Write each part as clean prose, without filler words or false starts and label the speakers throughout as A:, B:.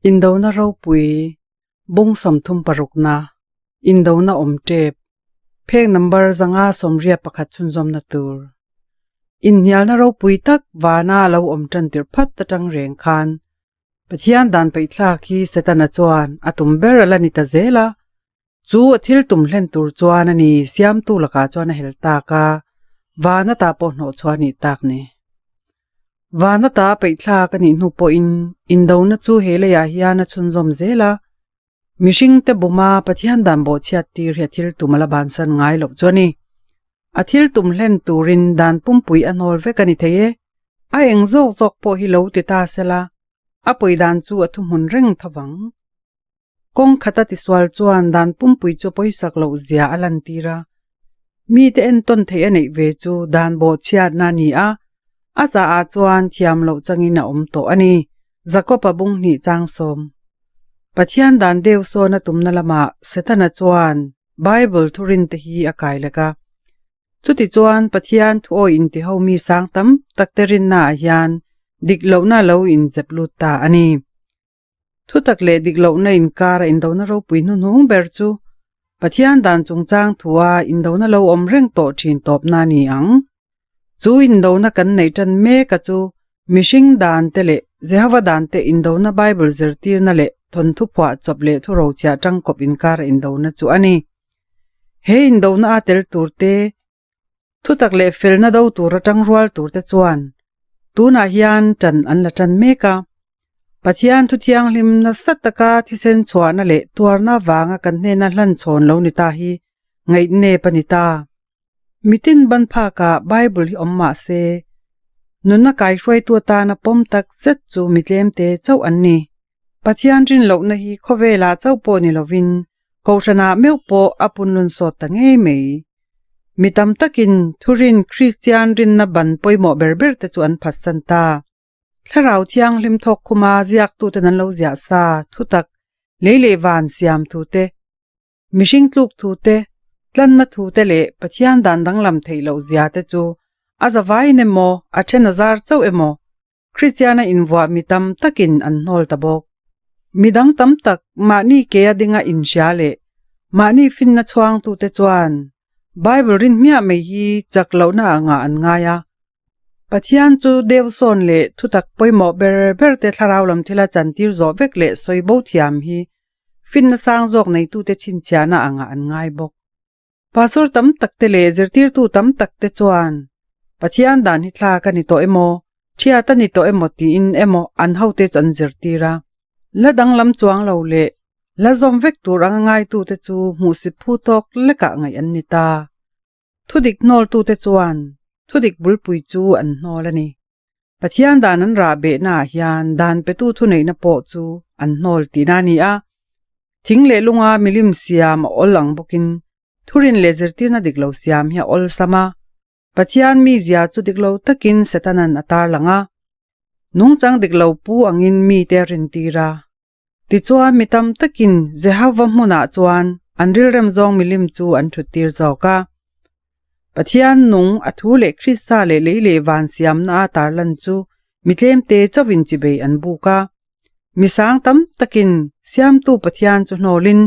A: Indona ropui, bung 36na, Indona awm tep, phek number 581 chhunzawmna tur. Inhnialna ropui tak vana a lo awm tan tirh phat atang reng khan Pathian dan peihthlak hi Setana chuan a tum ber a la ni ta zel a, Chu a thil tum hlen tur chuan a ni siamtu lakah chuan a hel tak a, van ata pawh hnawh chhuah a nih tak ni. Van ata a peihthlak a nih hnu pawhin indona chu he leiah hian a chhunzawm zel a, mihringte buma Pathian dan bawhchhiat tir hi a thil tum a la bansan ngai loh chu a ni. A thil tum hlen turin dan pumpui a hnawl vek a ni thei e, a eng zawk zawk pawh hi lo ti ta sela, a pawi dan chu a thuhmun reng tho vang. Kawng khata tisual chuan dan pumpui chu pawisak loh zia a lantir a, mite entawn theih a neih ve chu dan bawhchhiatna a ni a, a zahah chuan thiam loh changin a awm tawh a ni, Jakob-a bung hnih chang sawm. Pathian dan deuh sawn a tumna lamah Setana chuan Bible thurinte hi a kai lek a. Chutichuan Pathian thuawi intiho mi sang tam takte rinnaah hian dik lohna lo inzep lut ta a ni. Thutak leh dik lohna inkara indona ropui hnuhnung ber chu Pathian dan chungchang thua indona lo awm reng tawh thin tawpna a ni ang. Chu indona kan neih tan mek a chu mihring dan te leh Jehova dan te indona Bible zirtirna leh thawnthu phuah chawp leh thurochhiah tangkawp inkara indona chu a ni. He indona a tel tur te Thutak leh felna do tur atang rual turte chuan tunah hian tan an la tan mek a. Pathian thu thianghlim nasa taka thisen chhuahna leh tuarna vanga kan hnena hlan chhawn lo ni ta hi ngaihnep a ni ta. Mitin ban phakah Bible hi awm mah se, nunna kaihruaitu atana pawm tak zet chu mi tlemte chauh an ni. Pathian rin lohna hi khawvelah chauh pawh ni lovin Kohhranah meuh pawh a punlun sawt ta ngei mai. Mi tam takin thurin Kristian rinna ban pawimawh ber ber te chu an phatsan ta. Thlarau Thianghlim thawk khuma ziaktuten an lo ziah sa thutak lei leh van siam thu te, mihring tluk thu te, tlanna thu te leh Pathian dan danglam theih loh zia te chu a zavaiin emaw a then a zar chauh emaw Kristiana invuah mi tam takin an hnawl ta bawk. Mi dang tam tak mahni ke a dinga inhria leh mahni finna chhuangtute chuan Bible rin hmiah mai hi chak lohna angah an ngai a. Pathian chu deu sawn leh thutak pawimawh ber ber te thlarau lam thila chantir zawh vek leh sawi bo thiam hi finna sang zawk neitute chhinchhiahna angah an ngai bawk. Pastor tam tak te leh zirtirtu tam tak te chuan Pathian dan hi thlak a ni tawh emaw, thiat a ni tawh emaw tiin emaw an hote chu an zirtir a. La danglam chuang lo leh la zawm vek tur anga ngaitute chu hmuhsit phu tawk lekah ngaih an ni ta. Thudik hnawltute chuan thudik bulpui chu an hnawl a ni. Pathian dan an rah behnaah hian dan petu thuneihna pawh chu an hnawl tihna a ni a. Thing leh lunga milim siam a awl ang bawkin thurin leh zirtirna dik lo siam hi a awlsam a. Pathian mizia chu dik lo takin Setanan a tarlang a. Nungchang dik lo pu angin mite a rintir a. Tichuan mi tam takin Jehova hmunah chuan an rilrem zawng milim chu an thuttir zawk a. Pathian nung a thu leh Krista leh lei leh van siamna a tarlan chu mi tlemte chauhin chibei an buk a. Mi sang tam takin Siamtu Pathian chu hnawlin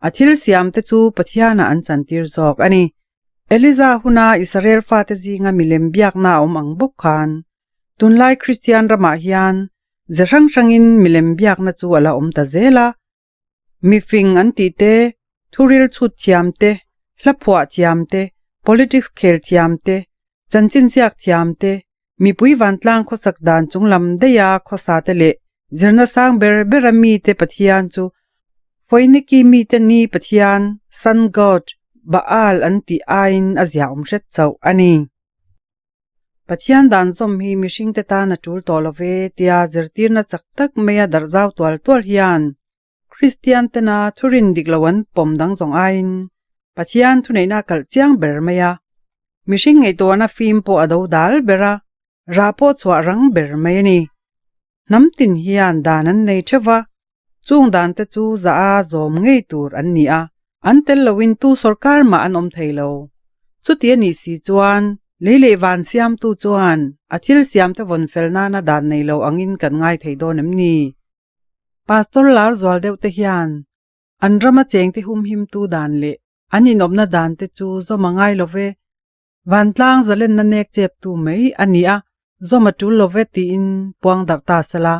A: a thil siamte chu Pathianah an chantir zawk a ni. Eliza huna Israel fate zinga milem biakna a awm ang bawk khan tunlai Kristian ramah hian ze hrang hrangin milem biakna chu a la awm ta zel a. Mifing an tih te, thuril chhut thiam te, hla phuah thiam te, politics khel thiam te, chanchin ziak thiam te, mipui vantlang khawsak dan chunglam daiha khawsa te leh zirna sang ber bera mite Pathian chu Foiniki mite ni Pathian, Sun God, Baal an tih aiin a ziahawm hret chauh a ni. Pathian dan zawm hi mihringte tan a tul tawh lo ve tia zirtirna chak tak maia darh zau tual tual hian Kristian tena thurin dik lo an pawm dang zawng aiin Pathian thuneihna a kalh chiang ber mai a. Mihring ngaihtuahna fim pawh a do dal ber a, rah pawh chhuah rang ber mai a ni. Hnam tin hian dan an nei theuh va, chung dan te chu za a zawm ngei tur an ni a, an tel loin tu sorkar mah an awm thei lo. Chuti a nih si chuan lei leh van siamtu chuan a thil siamte vawn fel nana dan nei lo angin kan ngai thei dawn em ni? Pastor lar zual deuh te hian an rama chengte humhimtu dan leh an inawpna dan te chu zawm a ngai lo ve. Vantlang zalenna nek cheptu mai a ni a, zawm a tul lo ve tiin puang darh ta sela.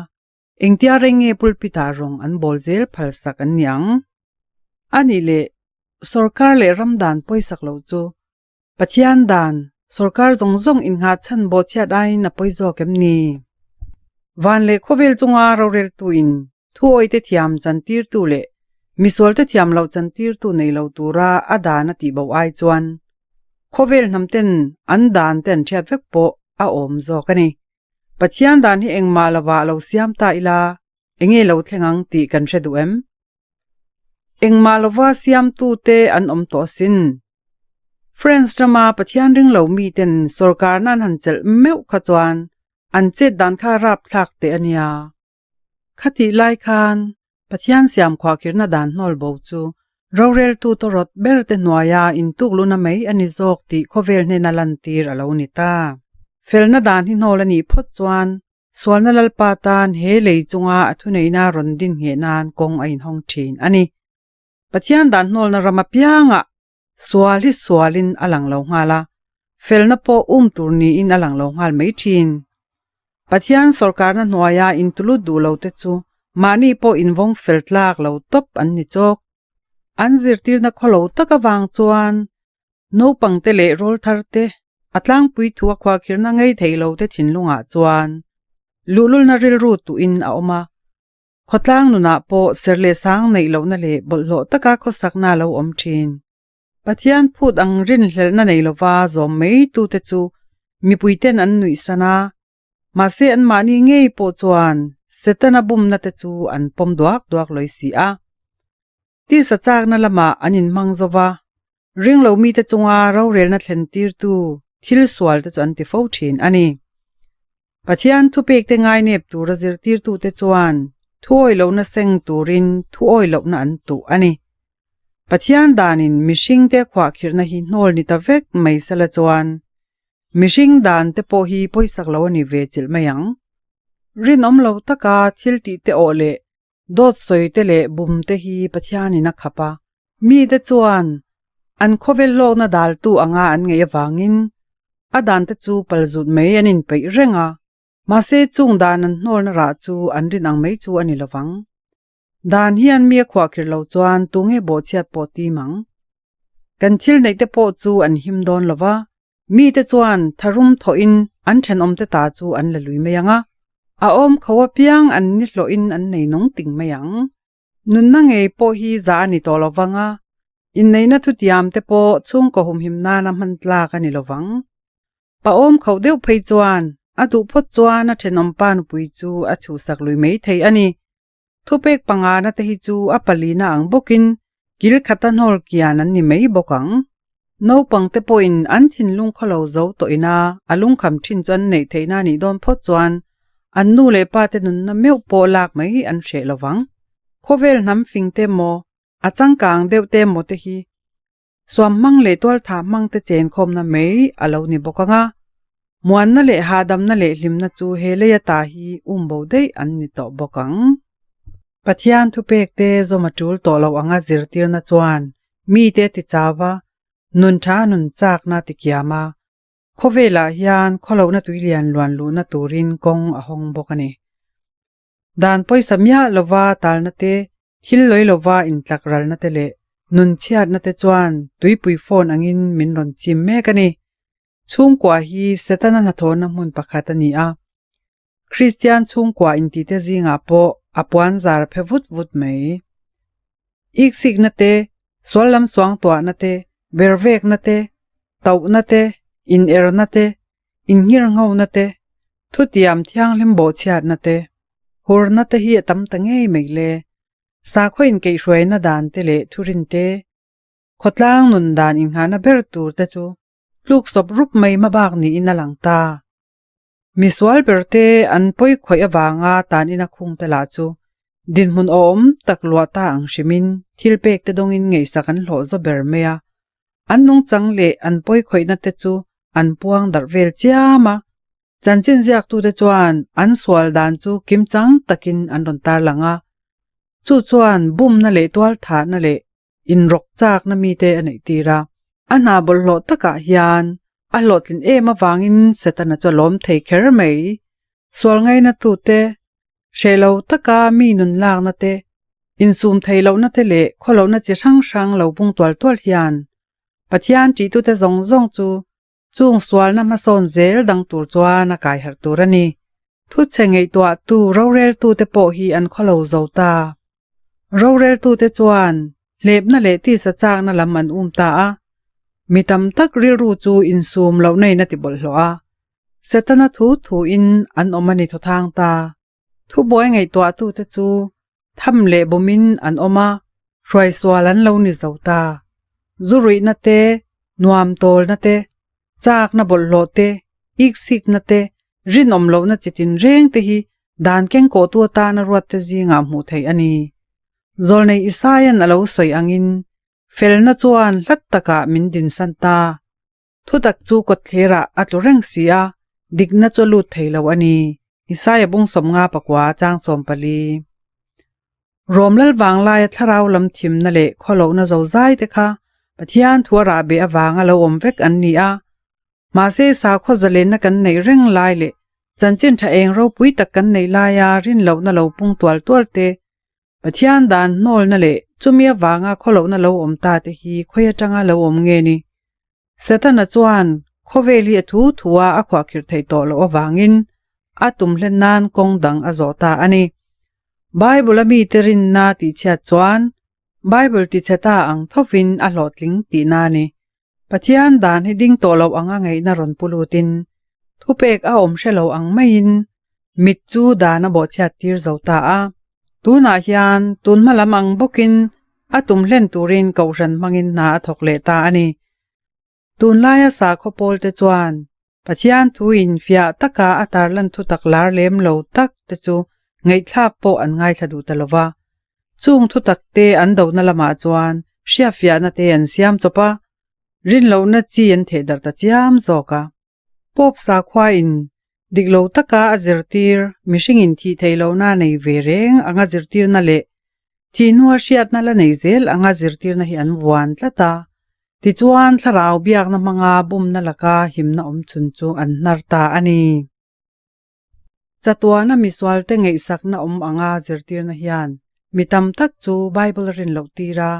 A: Engtia reng nge pulpit ah rawng an bawl zel phalsak an ni ang? A nih leh sorkar leh ram dan pawisak lo chu Pathian dan sorkar zawng zawng inngah chhan bawhchhiat aiin a pawi zawk em ni? Van leh khawvel chunga roreltu in thuawite thiam chantirtu leh misualte thiam loh chantirtu nei lo tura a dan a tih bo ai chuan khawvel hnamten an dan te an hriat vek pawh a awm zawk a ni. Pathian dan hi engmah lovah lo siam ta ila, enge lo thleng ang tih kan hre duh em? Engmah lova siamtute an awm tawh asin. France rama Pathian ring lo miten sorkarna an han chelh meuh kha chuan an chet dan kha rapthlak teh a nia. Khatih lai khan Pathian siam khuahkhirhna dan hnawl bo chu roreltu tawrawt ber te hnuaia intukluna mai a ni zawk tih khawvel hnena lantir a lo ni ta. Felna dan hi hnawl a nih phawt chuan sualna Lalpa tan he lei chunga a thuneihna rawn din ngheh nan kawng a inhawng thin a ni. Pathian dan hnawlna ram apiangah sual hi sualin a lang lo nghal a, felna pawh um tur niin a lang lo nghal mai thin. Pathian sawrkarna hnuaia intulut duh lo te chu mahni pawh invawng fel tlak lo tawp an ni chawk. An zirtirna khawlo tak avang chuan naupangte leh rawlthar te a tlangpui thu a khuahkhirna ngei thei lo te thinlungah chuan luhlulna rilru tuhin a awm a, Khawtlang nunah pawh ser leh sang neih lohna leh bawlhhlawh taka khawsakna a lo awm thin. Pathian phut ang rinhlelhna nei lova zawm mai tute chu mipuiten an nuihsan a, mahse anmahni ngei pawh chuan Setana bumna te chu an pawm duak duak lawi si a. Tisa chakna lamah an inhmang zo va, ringlo mite chunga rorelna thlen tirtu thil sual te chu an ti fo thin a ni. Pathian thupekte ngainep tura zirtirtute chuan thuawi lohna seng turin thuawi lohna an tuh a ni. Pathian danin mihringte khuahkhirhna hi hnawl ni ta vek mai sela chuan mihring dan te pawh hi pawisak lo a ni ve chilh mai ang. Rinawm lo taka thil tih te awh leh Dawt sawi te leh bum te hi Pathianin a khap a, mite chuan an khawvel hlawkna daltu anga an ngaih avangin a dan te chu palzut mai an inpeih reng a, mahse chung dan an hnawlna rah chu an rin ang mai chu a ni lovang. Dan hian mi a khuahkhirh lo chuan tunge bawhchhiat pawh tim ang? Kan thil neih te pawh chu an him dawn lo va, mite chuan tharum thawhin an thenawmte ta chu an la lui mai ang a, a awm kho apiang an ni hlawhin an nei nung ting mai ang. Nunna ngei pawh hi za a ni tawh lo vang a, inneihna thutiam te pawh chhungkaw humhim nana hman tlak a ni lo vang. Pa awm kho deuh phei chuan a duh phawt chuan a thenawmpa nupui chu a chhuhsak lui mai thei a ni. Thupek pangana te hi chu a palina ang bawkin kil khata hnawl kian an ni mai bawk ang. Naupang te pawhin an thinlung khaw lo zo tawh ina a lungkham thin chu an neih theihna a nih dawn phawt chuan an nu leh pa te nunna meuh pawh lak mai an hreh lo vang. Khawvel hnam fing te maw, a changkang deuh te maw te hi Suam hmang leh tualthah hmang te chenkhawmna mai a lo ni bawk ang a, muanna leh hahdamna leh hlimna chu he lei ata hi um bo daih an ni tawh bawk ang. Pathian thupek te zawm a tul tawh lo anga zirtirna chuan mite ti chau va, nun tha nun chakna ti kiam a, khawvelah hian khawlohna tuilian luan luhna turin kawng a hawng bawk a ni. Dan pawisa miah lova talna te, thil lawi lova intlak ralna te leh nun chhiatna te chuan tuipui phone angin min rawn chim mek a ni. Chhungkua hi Setana hnathawhna hmun pakhat a ni a. Kristian chhungkua intite zingah pawh a puan zar phe vut vut mai. Iksikna te, sual lam suangtuahna te, bervekna te, tauhna te, inerna te, Innghirnghona te, thutiam thianghlim bawhchhiatna te, hurna te hi a tam ta ngei mai le. Sakhaw inkeihhruaina dan te leh thurin te, khawtlang nun dan inghahna ber tur te chu tluksawp rup mai hmabak niin a lang ta. Misual ber te an pawi khawih avanga tan ina khung te lah chu dinhmun awm tak luah ta ang hrimin thil pek te dawngin ngaihsak an hlawh zaw ber mai a. An nungchang leh an pawi khawihna te chu an puang darh vel chiam a, chanchin ziaktute chuan an sual dan chu kimchang takin an rawn tarlang a. Chu chuan bumna leh tualthahna leh inrawk chakna mite a neih tir a. A hna bawlhhlawh takah hian a hlawhtlin em avangin Setana chu a lawm thei kher mai. Sual ngaina tute, hreh lo taka mi nun lakna te, insum theih lohna te leh khawlohna chi hrang hrang lo bung tual tual hian Pathian ṭihtute zawng zawng chu Chung sualna hmasawn zel dang tur chuan a kai harh tur a ni. Thuchhe ngaihtuahtu roreltute pawh hi an khawlo zo ta. Roreltute chuan hlepna leh tisa chakna lam an um ta a, mi tam tak rilru chu insum lohna in a ti bawlhhlawh a, Setana thu thuin an awm a ni thawthang ta. Thubuai ngaihtuahtute chu tham leh bawmin an awm a, hruaisual an lo ni zo ta. Zu ruihna te, nuam tawlna te, chakna bawlhhlawh te, iksikna te, rinawm lohna chi tinreng te hi dan kengkawhtu atana ruatte zingah hmuh theih a ni. Zawlnei Isaia'n a lo sawi angin, Felna chuan hlat takah min dinsan ta. Thutak chu kawtthlerah a tlu reng si a, dikna chu a lut thei lo a ni. Isaiah bung 50 pakua chang 14. Rom lal vanglaia thlarau lam thimna leh khawlohna zozai te kha Pathian thu a rah beh avanga lo awm vek an ni a. Mahse sakhaw zalenna kan neih reng lai leh chanchin tha eng ropui tak kan neih laia rinlohna lo pung tual tual te Pathian dan hnawlna leh chumi avanga khawlohna lo awm ta te hi khawi atanga lo awm nge ni? Setana chuan khawvel hi a thu thua a khuahkhirh theih tawh loh avangin a tum hlen nan kawng dang a zawh ta a ni. Bible-a mite rinna tihchhiat chuan Bible tichhe ta ang thovin a hlawhtling tihna a ni. Pathian dan hi ding tawh loh anga ngaihna rawn pu lutin thupek a awm hre lo ang maiin mit chu dan a bawhchhiat tir zo ta a. Tunah hian tun hma lam ang bawkin a tum hlen turin kohhran hmangin hna a thawk leh ta a ni. Tunlaia sakhaw pawlte chuan Pathian thuin fiah taka a tarlan thutak lar lem lo tak te chu ngaihthlak pawh an ngaithla duh ta lo va. Chung thutak te an dohna lamah chuan hriatfiahna te an siam chawp a, rinlohna chi an theh darh ta chiam zawk a. Pope sakhuain dik lo taka a zirtir mihringin thih theih lohna nei ve reng anga zirtirna leh thih hnua hriatna la nei zel anga zirtirna hi an vuan tlat a. Tichuan thlarau biakna hmanga bumna laka himna awm chhun chu an hnar ta a ni. Chatuana misualte ngaihsakna awm anga zirtirna hian mi tam tak chu Bible rin loh tir a.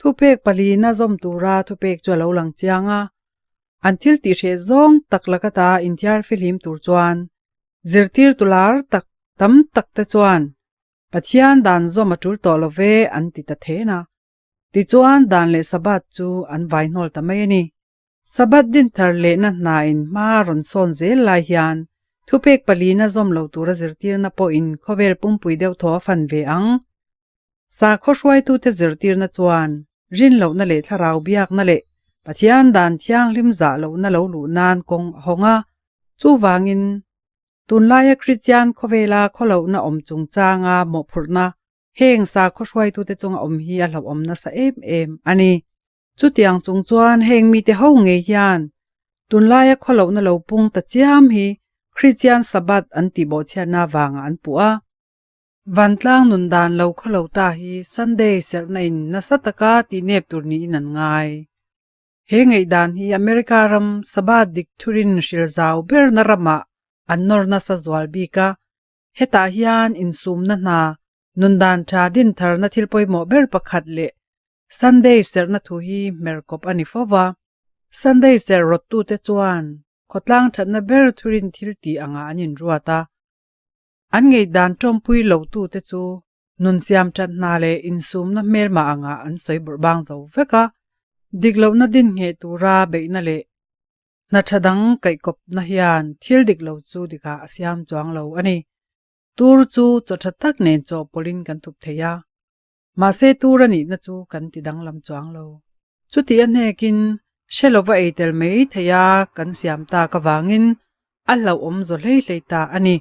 A: Thupek palina zawm tura thupek chu a lo lang chiang a. An thil tihhreh zawng tak lakata inthiar fihlim tur chuan zirtir tu lar tak tam tak te chuan Pathian dan zawm a tul tawh lo ve an ti ta then a. Tichuan dan leh Sabbath chu an vai hnawl ta mai a ni. Sabbath dinthar lehna hnain hma rawn sawn zel lai hian thupek palina zawm lo tura zirtirna pawhin khawvel pumpui deuh thaw a fan ve ang. Sakhaw hruaitute zirtirna chuan rinlohna leh thlarau biakna leh Pathian dan thianghlim zah lohna lo luh nan kawng a hawng a, chuvangin tunlaia Kristian khawvela khawlohna awm chungchanga mawhphurhna heng sakhaw hruaitute chunga awm hi a hlauhawm nasa em em a ni. Chutiang chung chuan heng mite ho ngei hian tunlaia khawlohna lo pung ta chiam hi Kristian Sabbath an tih bawhchhiatna vangah an puh a. Vantlang nun dan lo khawlo ta hi Sunday serhna in nasa taka tihnep tur niin an ngai. He ngaihdan hi America ram Sabbath dik thurin hrilzau berna ramah an nawr nasa zual bik a, Hetah hian insumna hna, nundan tha dintharna thil pawimawh ber pakhat leh Sunday serhna thu hi hmer kawp a ni fo va. Sunday serh rawttute chuan khawtlang thatna ber thurin thil tih angah an inruat a. An ngaihdan tawmpui lotute chu nun siam that hna leh insumna hmelmah angah an sawi bawrh bang zo vek a. Dik lohna din ngheh tura beihna leh Hna tha dang kaihkawpna hian thil dik lo chu dikah a siam chuang lo a ni. Tur chu chaw tha tak nen chawhpawlhin kan thup thei a, mahse tur a nihna chu kan ti danglam chuang lo. Chutih a hnekin hre lova ei tel mai theia kan siam tak avangin a hlauhawm zaw hlei hlei ta a ni.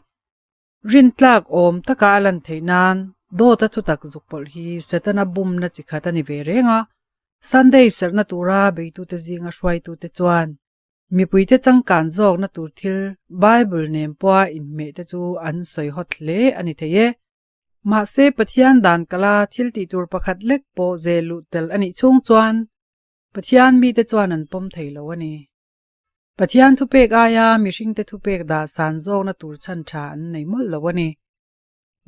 A: Rintlak awm taka a lan theih nan dawta thutak zuk pawlh hi Setana bumna chi khat a ni ve reng a. Sunday serhna tura beitute zinga hruaitute chuan mipuite changkan zawkna tur thil Bible nen pawha inhmeh te chu an sawi hawt hle a ni thei e. Mahse Pathian dan kala thil tih tur pakhat lek pawh zel luh tel a nih chhung chuan Pathian mite chuan an pawm thei lo a ni. Pathian thupek aia mihringte thupek dah san zawkna tur chhan tha an nei mawlh lo a ni.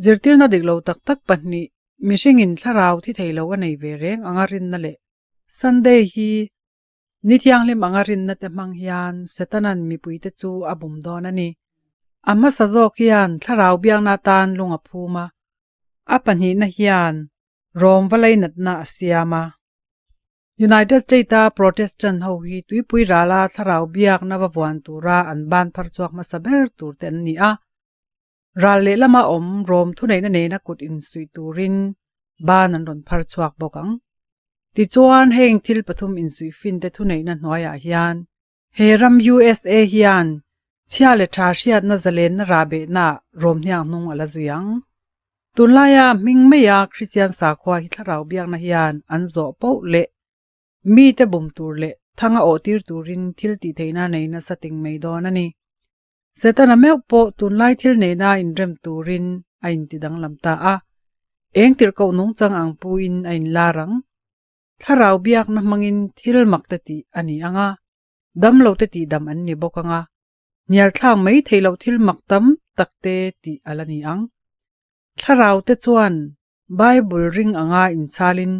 A: Zirtirna dik lo tak tak pahnih mihringin thlarau thi thei lo a nei ve reng anga rinna leh Sunday hi Ni thianghlim anga rinna te hmang hian Setanan mipuite chu a bum dawn a ni. A hmasa zawk hian thlarau biakna atan lung a phum a, a pahnihna hian Rom va leinatna a siam a. United State-a Protestant ho hi tuipui rala thlarau biakna va vuan tura an ban phar chhuak hmasa ber tur te an ni a. Ral lehlama awm Rom thuneihna nena kut insuih turin ban an rawn phar chhuak bawk ang. Tichuan, heng thil pathum insuih finte thuneihna hnuaiah hian he ram USA hian chhia leh tha hriatna zalenna rahbehnaah Rom hniang hnung a la zui ang. Tunlaia hming maia Kristian sakhua hi thlarau biakna hian an zawh poh leh mite bum tur leh thanga awhtir turin thil tihtheihna nei nasa ting mai dawn a ni. Setana meuh pawh tunlai thil nena inrem turin a inti danglam ta a, eng tirhkoh nungchang ang puin a inlar ang. Thlarau biakna hmangin thil mak te tih a ni ang a, damlo te tihdam an ni bawk ang a, hnialthlak mai theih loh thil mak tam tak te tih a la ni ang. Thlarau te chuan Bible ring anga inchalin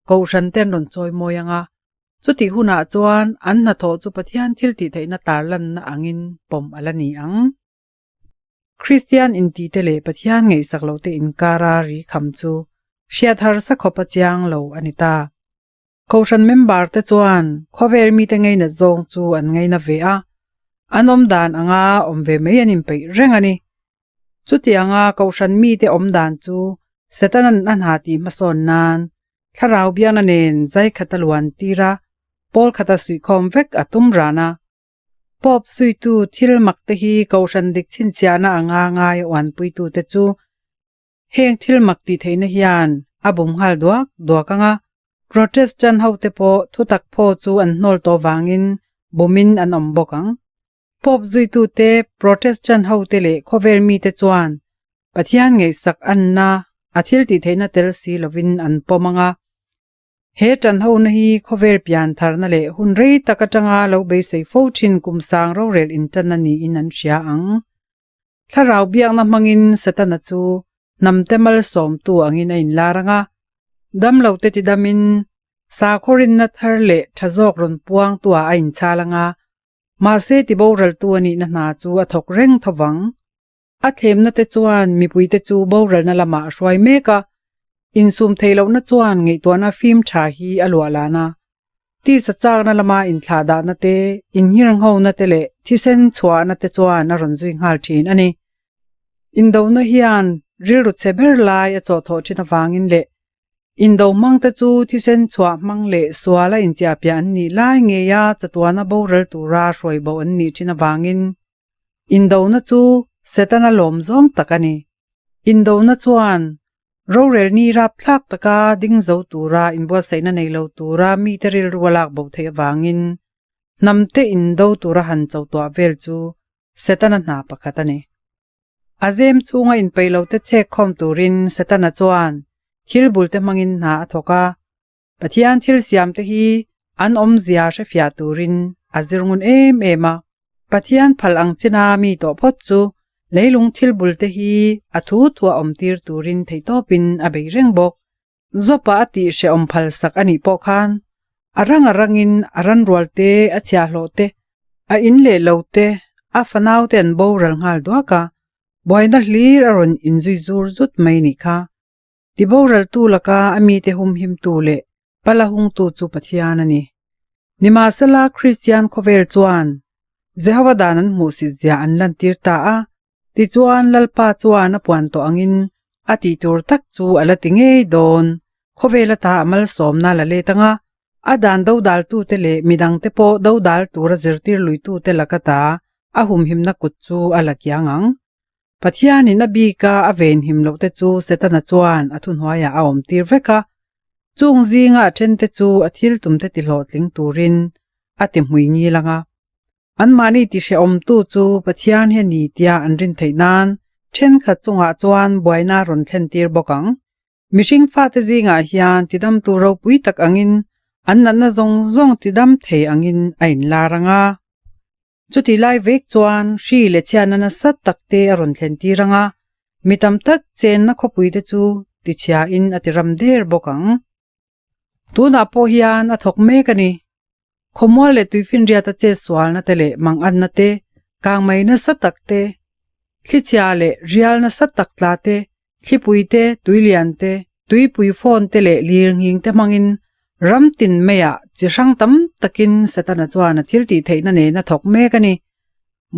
A: Kohhran te an rawn chawi mawi ang a, chutih hunah chuan an hnathawh chu Pathian thil tih theihna tarlanna angin pawm a la ni ang. Kristian intihte leh Pathian ngaihsak lohte inkara ri kham chu hriat harsa khawp a chiang lo a ni ta. Kohhran member te chuan khawvel mite ngainat zawng chu an ngaina ve a, an awm dan anga awm ve mai an inpeih reng a ni. Chutianga Kohhran mite awm dan chu Setanan a hna tih hmasawn nan thlarau biakna nen zai khata luan tir a, pawl khata suihkhawm vek a tum ran a. Pope suitu thil mak te hi Kohhran dik chhinchhiahna anga ngai uanpuitute chu Heng thil mak tih theihna hian a bum nghal duak duak ang a, Protestant hote pawh thutak phaw chu an hnawl tawh vangin bumin an awm bawk ang. Pope zuitute, Protestant hote leh khawvel mite chuan Pathian ngaihsak anna a thil tih theihna tel si lovin an pawm ang a. He ṭanhona hi khawvel pian tharna leh hun rei tak aṭanga lo beisei fo ṭhin kum sang rorel inṭanna niin an hria ang. Thlarau biakna hmangin Setana chu hnamte malsawmtu angin a inlar ang a, damlote tidamin sakhaw rinna thar leh tha zawk rawn puangtuah a inchhal ang a, mahse tiboraltu a nihna hna chu a thawk reng tho vang. A thlemna te chuan mipuite chu boralna lamah a hruai mek a, insum theih lohna chuan ngaihtuahna fim tha hi a luah lan a. Tisa chakna lama inthlahdahna te, inngirnghona te leh thisen chhuahna te chuan a rawn zui nghal thin a ni. Indona hian rilru chhe ber lai a chawhthawh thin avangin leh indo hmangte chu thisen chhuah hmang leh suala inchiahpiah an nih lai ngeia chatuana boral tura hruai bo an nih thin avangin Indona chu Setana lawm zawng tak a ni. Indona chuan rorel ni rapthlak taka ding zo tura inbuatsaihna nei lo tura mite rilru a lak bo theih avangin hnamte indo tura han cho tuah vel chu Setana hna pakhat a ni. A zem chhunga inpeih lote chhek khawm turin Setana chuan thil bulte hmangin hna a thawk a, Pathian thil siamte hi an awmzia hrefiah turin a zir ngun em em a. Pathian phal ang china mi tawh phawt chu leilung thil bulte hi a thu thuah awmtir turin theihtawpin a bei reng bawk. Zawpa a tih hrehawm phal sak a nih pawh khan a rang a rangin a ranrual te, a chhiahhlawh te, a in leh lo te, a fanau te an boral nghal duak a, buaina hlir a rawn inzui zur zut mai nih kha. Tiboraltu laka a mite humhimtu leh pala hungtu chu Pathian a ni. Nimahsela, Kristian khawvel chuan Jehova dan an hmuhsit zia an lantir ta a, tichuan Lalpa chuan a puan tawh angin a tih tur tak chu a la ti ngei dawn. Khawvel ata a malsawmna la let anga a dan dodaltute leh midangte pawh dodal tura zirtir luitute laka ta a humhimna kut chu a la kiang ang. Pathianin a bika a venhim loh te chu Setana chuan a thuhnuaiah a awmtir vek a, chung zinga a thente chu a thil tumte tihlawhtling turin a ti hmui ngil ang a. Anmahni tihrehawmtu chu Pathian hi a ni tia an rin theih nan. Thenkhat chungah chuan buaina a rawn thlen tir bawk ang. Mihring fate zingah hian tidamtu ropui tak angin an natna zawng zawng tidam thei angin a inlar ang a. Chutih lai vek chuan hri leh chhiatna nasa tak te a rawn thlen tir ang a, mi tam tak chenna khawpui te chu tichhiain a ti ram der bawk ang. Tunah pawh hian a thawk mek a ni. Khawmual leh tuifinriata chet sualna te leh manganna te, kangmei nasa tak te, thlichhia leh rial nasa tak tla te, thlipui te, tuilian te, tuipui phone te leh lirnghing te hmangin ram tin maiah chi hrang tam takin Setana chuan a thil tih theihna nen a thawk mek a ni.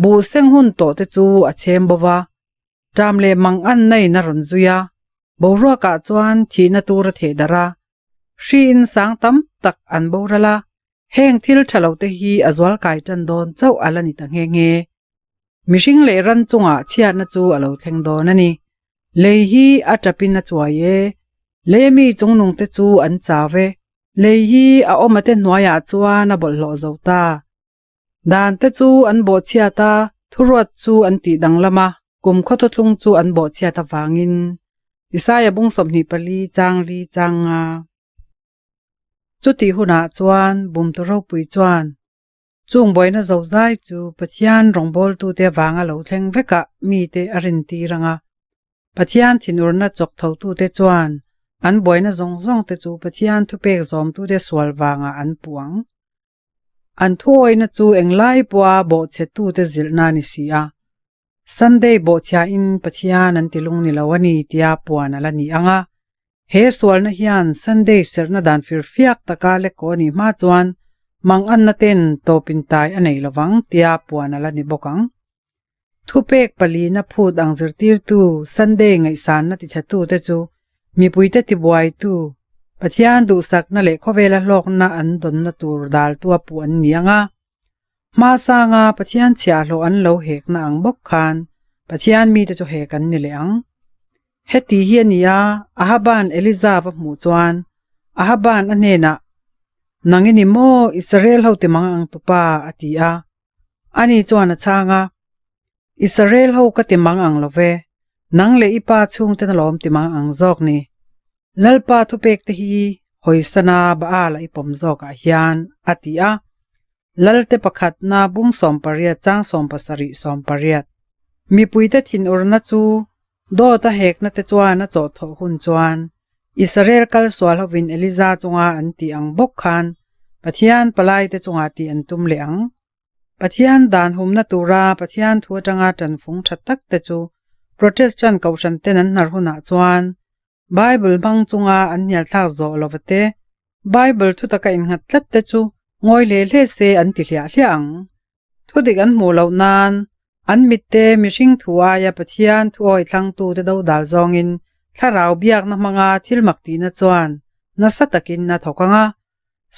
A: Buh seng hun tawh te chu a chhem bo va, ṭam leh manganna in a rawn zui a, boruakah chuan thihna tur a theh darh a, hri in sang tam tak an boral a, heng thil ṭha lo te hi a zual kai ṭan dawn chauh a la ni ta nghe nghe. Mihring leh ran chungah chhiatna chu a lo thleng dawn a ni. Lei hi a ṭapin a chuai e, lei ami chungnung te chu an chau e, lei hi a awm ate hnuaiah chuan a bawlhhlawh zo ta. Dan te chu an bawhchhiat a, thuruat chu an tih danglam a, kum khawthawthlung chu an bawhchhiat avangin. Isaia bung 24 chang li chang nga. Chutih hunah chuan bumtu ropui chuan chung buaina zozai chu Pathian rawngbawltute avanga lo thleng vekah mite a rintir ang a. Pathian thinurna chawk thotute chuan an buaina zawng zawngte chu Pathian thupek zawmtute sual vangah an puh ang. An thuawihna chu englai pawha bawhchhetute zilhna a ni si a. Sunday bawhchhiahin Pathian an ti lung ni lo a ni tia puan a la ni ang a. He sualna hian Sunday serhna dan firfiak taka lekkaw a nih hma chuan manganna ten tawpin tai a nei lovang tia puan a la ni bawk ang. Thupek palina phut ang zirtirtu Sunday ngaihsanna tichhetute chu mipuite tibuaitu, Pathian duhsakna leh khawvela hlawkna an dawnna tur daltua puh an ni ang a. Hmasanga Pathian chhiahhlawh an lo hekna ang bawk khan Pathian mite chu hek an ni leh ang. Heti hi a ni a, Ahaba'n Eliza va hmuh chuan Ahaba'n a hnenah, Nang i ni maw, Israel ho timang ang tupa? a ti a. Ani chuan a chhang a, Israel ho ka ti mang ang lo ve, nang leh i pa chhungten alawm ti mang ang zawk ni. Lalpa thupek te hi hawisana Baal a i pawm zawkah hian, a ti a. Lalte pakhatna bung 18 chang 70 80. Mipuite thinurna chu dawt a hekna te chuan a chawhthawh hun chuan Israel kal sual hovin Eliza chunga an tih ang bawk khan Pathian palaite chungah tih an tum leh ang. Pathian dan humna tura Pathian thu atanga tanfung tha tak te chu Protestant kohhran ten an hnar hunah chuan Bible hmang chunga an hnialthlak zawh lova te, Bible thu taka innghat tlat te chu ngawi hle hle se an ti hliah hliah ang. Thudik an hmuh loh nan an mitte mihring thu aia Pathian thu awi thlangtute do dal zawngin thlarau biakna hmanga thil mak tihna chuan nasa takin a thawk ang a.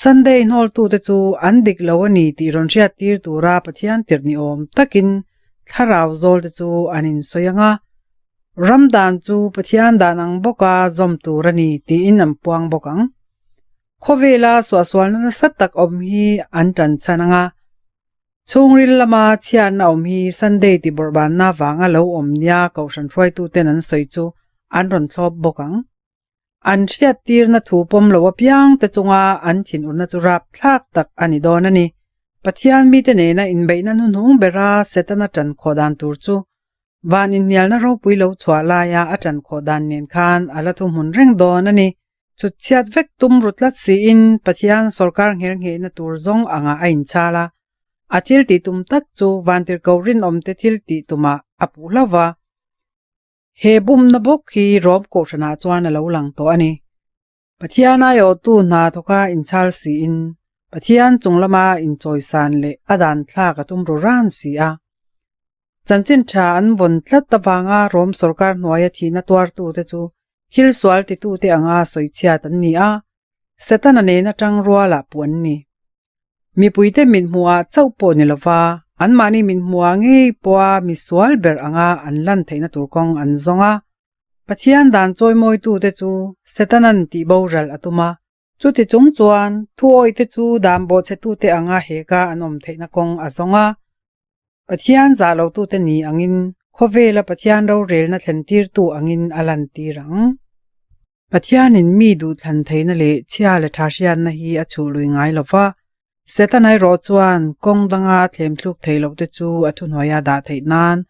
A: Sunday hnawltute chu an dik lo a ni tih rawn hriat tir tura Pathian tirh ni awm takin thlarau zawlte chu an insawi ang a. Ram dan chu Pathian dan ang bawka zawm tur a ni tiin an puang bawk ang. Khawvela suahsualna nasa tak awm hi an tan chhan ang a, chhungril lama chhiatna awm hi Sunday ti bawrhbanna vanga lo awm nia Kohhran hruaituten an sawi chu an rawn thlawp bawk ang. An hriattirna thu pawm lo apiang te chunga an thinurna chu rapthlak tak a ni dawn a ni. Pathian mite nena inbeihna hnuhnung bera Setana tan khawh dan tur chu van inhnialna ropui lo chhuah laia a tan khawh dan nen khan a la thuhmun reng dawn a ni. Chutchhiat vek tum ru tlat siin Pathian sawrkar nghelnghehna tur zawng angah a inchhal a, a thil tih tum tak chu vantirhkoh rinawmte thil tih tumah a puh hlauh va. He bumna bawk hi Rom kohhranah chuan a lo lang tawh a ni. Pathian aiawhtu hna thawka inchhal siin Pathian chung lama inchawisan leh a dan thlak a tum ru ran si a. Chanchin tha an vawn tlat avanga Rom sawrkar hnuaia thihna tuartute chu thil sual titute anga sawichhiat an ni a, Setana nena tang rualah puh an ni. Mipuite mit hmuhah chauh pawh ni lova, anmahni mit hmuhah ngei pawha mi sual ber anga an lan theihna tur kawng an zawng a. Pathian dan chawimawitute chu Setana'n tihboral a tum a, Chuti chung chuan thuawite chu dan bawhchhetute anga heka an awm theihna kawng a zawng a. Pathian zah lotute ni angin Khawvela Pathian rorelna thlentirtu angin a lantir ang. Pathianin mi duhthlan theihna leh chhia leh tha hriatna hi a chhuh lui ngai lo va, Setana erawh chuan kawng danga thlemthluk theih loh te chu a thuhnuaia dah theih nan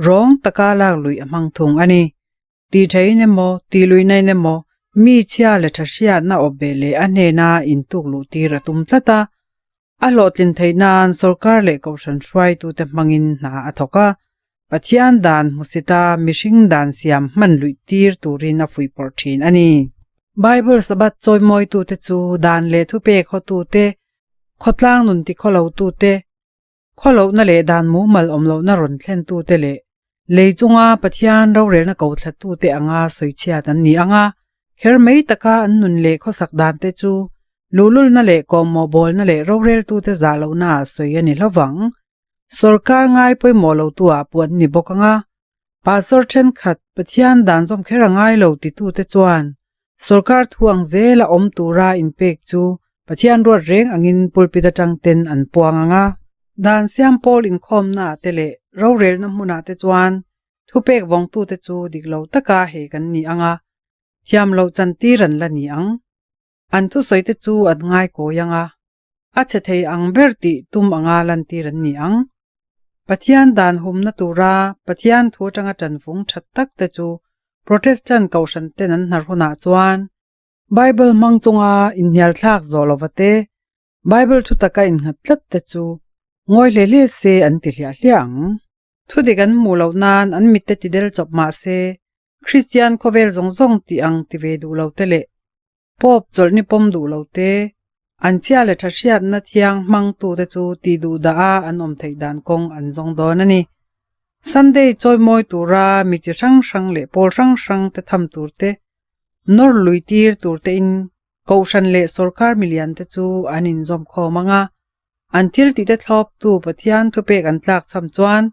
A: rawng taka lak luih a hmang thung a ni. Tih theihin emaw, tih luihna in emaw mi chhia leh tha hriatna awp beh leh a hnena intuk luh tir a tum tlat a. A hlawhtlin theih nan sorkar leh kohhran hruaitute hmangin hna a thawk a, Pathian dan hmusita mihring dan siam hman luih tir turin a fuihpawrh thin a ni. Bible Sabbath chawimawitute chu dan leh thupek hawtute, khawtlang nun tikhawlotute, khawlohna leh dan mumal awm lohna rawn thlentute leh lei chunga Pathian rorelna ko thlatute anga sawichhiat an ni ang a, kher mai taka an nun leh khawsak dante chu luhlulna leh kawhmawh bawlna leh roreltute zah lohnaah sawi a ni hlovang. Sorkar ngai pawimawh lotu-ah pawh an ni bawk ang a, Pastor thenkhat Pathian dan zawm kher a ngai lo titute chuan sorkar thu ang zela awm tura inpek chu Pathian ruat reng angin pulpit atang ten an puang ang a. Dan siam pawl inkhawmnaah te leh rorelna hmunah te chuan thupek vawngtute chu dik lo taka hei kan ni ang a, thiam loh chantir an la ni ang. An thusawite chu an ngai kawi ang a, a chhe thei ang ber tih tum anga lantir an ni ang. Pathian dan humna tura Pathian thu atanga tanvung that tak te chu Protestant kohhran ten an hnar hunah chuan Bible hmang chunga inhnialthlak zawh lova te, Bible thu taka innghat tlat te chu ngawi hle hle se an ti hliah hliah ang. Thudik an hmuh loh nan an mitte ti del chawp mah se Kristian khawvel zawng zawng tih ang ti ve duh lo te leh Pope chawlhni pawm duh lo te, an chhia leh tha hriatna thiang hmangtute chu tih duh dah a an awm theih dan kawng an zawng dawn a ni. Sunday chawimawi tura mi chi hrang hrang leh pawl hrang hrang te tham tur te, nawr lui tir tur te in Kohhran leh sawrkar milian te chu an inzawm khawm ang a, an thil tih te thlawptu Pathian thupek an tlak cham chuan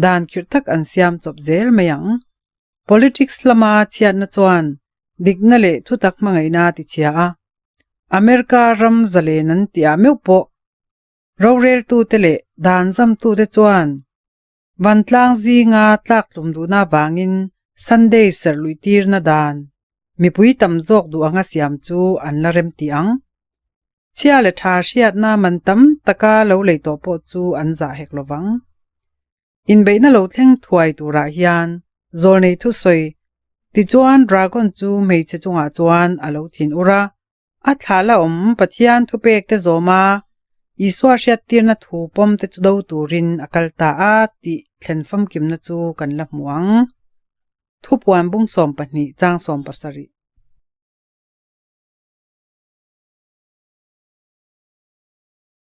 A: dan khirh tak an siam chawp zel mai ang. Politics lama chhiatna chuan dikna leh thutak hmangaihna a tichhia a, America ram zalen an tih ah meuh pawh roreltute leh dan zamtute chuan vantlang zinga tlaktlum duhna avangin Sunday serh luihtirna dan mipui tam zawk duh anga siam chu an la rem tih ang. Chhia leh tha hriatna man tam taka lo lei tawh pawh chu an zah hek lovang. Inbeihna lo thleng thuai turah hian zawlnei thusawi tichuan dragon chu hmeichhe chungah chuan a lo thin ur a, a thlah la awm Pathian thupek te zawm a, Isua hriattirna thu pawm te chu do turin a kal ta a tih thlen famkimna chu kan la hmu ang. Thupuan bung 12 chang 17.